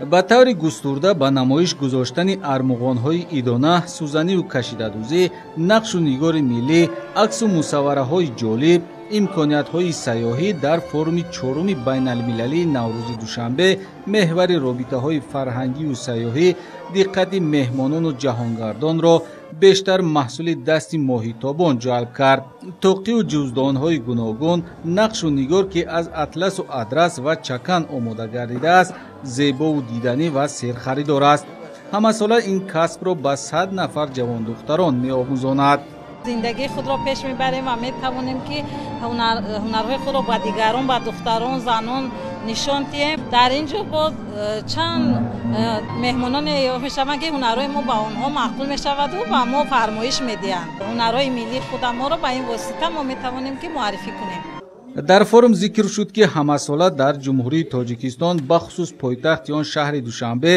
Ба таври густурда ба намоиш гузоштани армуғонҳои идона, сӯзаниву кашидадӯзӣ, нақшу нигори миллӣ, аксу мусаввараҳои ҷолиб, имкониятҳои сайёҳӣ дар форуми чоруми байналмилалии Наврӯзи Душанбе, меҳвари робитаҳои фарҳангию сайёҳӣ, диққати меҳмонону ҷаҳонгардонро бештар маҳсули дасти моҳитобон ҷалб кард. Тоқию ҷуздонҳои гуногун, нақшу нигор, ки аз атласу адрас ва чакан омода гардидааст, зебову диданӣ ва серхаридор аст. Ҳамасола ин касбро ба 100 нафар ҷавондухтарон меомӯзонад. Зиндагии худро пеш мебарем ва метавонем, ки ҳунарҳои худро ба дигарон, ба духтарон, занон нишон диҳем. Дар ин ҷо боз чанд меҳмононе мешаванд, ки ҳунарҳои мо ба онҳо маъқул мешаваду ба мо фармоиш медиҳанд. Ҳунарҳои миллии худаморо ба ин восита мо метавонем, ки муаррифӣ кунем. Дар форум зикр шуд, ки ҳамасола дар Ҷумҳурии Тоҷикистон, бахусус пойтахти он шаҳри Душанбе,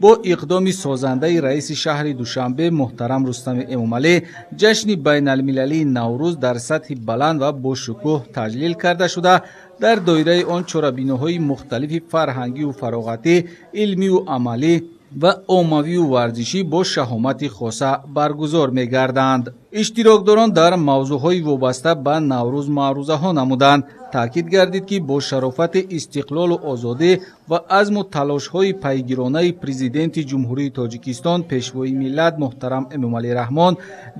бо иқдоми созандаи раиси шаҳри Душанбе муҳтарам Рустами Эмомалӣ ҷашни байналмилалии Наврӯз дар сатҳи баланд ва бошукӯҳ таҷлил карда шуда, дар доираи он чорабиноҳои мухталифи фарҳангию фароғатӣ, илмию амалӣ ва оммавию варзишӣ бо шаҳомати хоса баргузор мегарданд. Иштирокдорон дар мавзӯъҳои вобаста ба Наврӯз маърузаҳо намуданд. Таъкид гардид, ки бо шарофати истиқлолу озодӣ ва азму талошҳои пайгиронаи Президенти Ҷумҳурии Тоҷикистон, Пешвои миллат муҳтарам Эмомалӣ Раҳмон,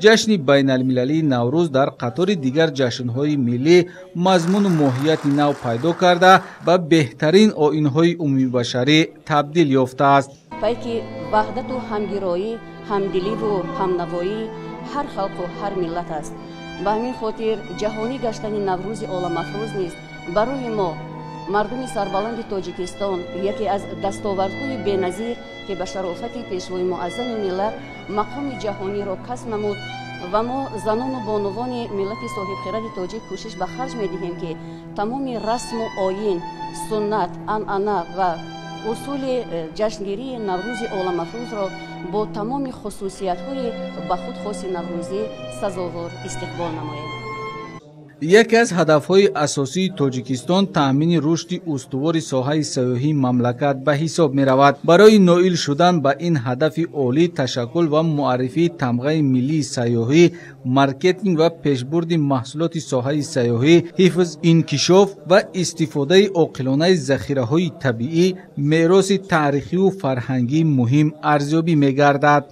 ҷашни байналмилалии Наврӯз дар қатори дигар ҷашнҳои миллӣ мазмуну моҳияти нав пайдо карда, ба беҳтарин оинҳои умумибашарӣ табдил ёфтааст. Пайки ваҳдату ҳамгироӣ, ҳамдиливу ҳамнавоӣ ҳар халқу ҳар миллат аст. Ба ҳамин хотир ҷаҳонӣ гаштани Наврӯзи оламафрӯз низ барои мо, мардуми сарбаланди Тоҷикистон, яке аз дастовардҳои беназир, ки ба шарофати Пешвои муаззами миллат мақоми ҷаҳониро касб намуд. Ва мо, занону бонувони миллати соҳибхиради тоҷик, кӯшиш ба харҷ медиҳем, ки тамоми расму оин, суннат, анъана ва усули ҷашнгирии Наврӯзи оламафрӯзро бо тамоми хусусиятҳои ба худ хоси наврӯзӣ сазовор истиқбол намоем. Яке аз ҳадафҳои асосии Тоҷикистон таъмини рушди устувори соҳаи сайёҳии мамлакат ба ҳисоб меравад. Барои ноил шудан ба ин ҳадафи олӣ, ташаккул ва муаррифии тамғаи миллии сайёҳӣ, маркетинг ва пешбурди маҳсулоти соҳаи сайёҳӣ, ҳифз, инкишоф ва истифодаи оқилонаи захираҳои табиӣ, мероси таърихию фарҳангӣ муҳим арзёбӣ мегардад.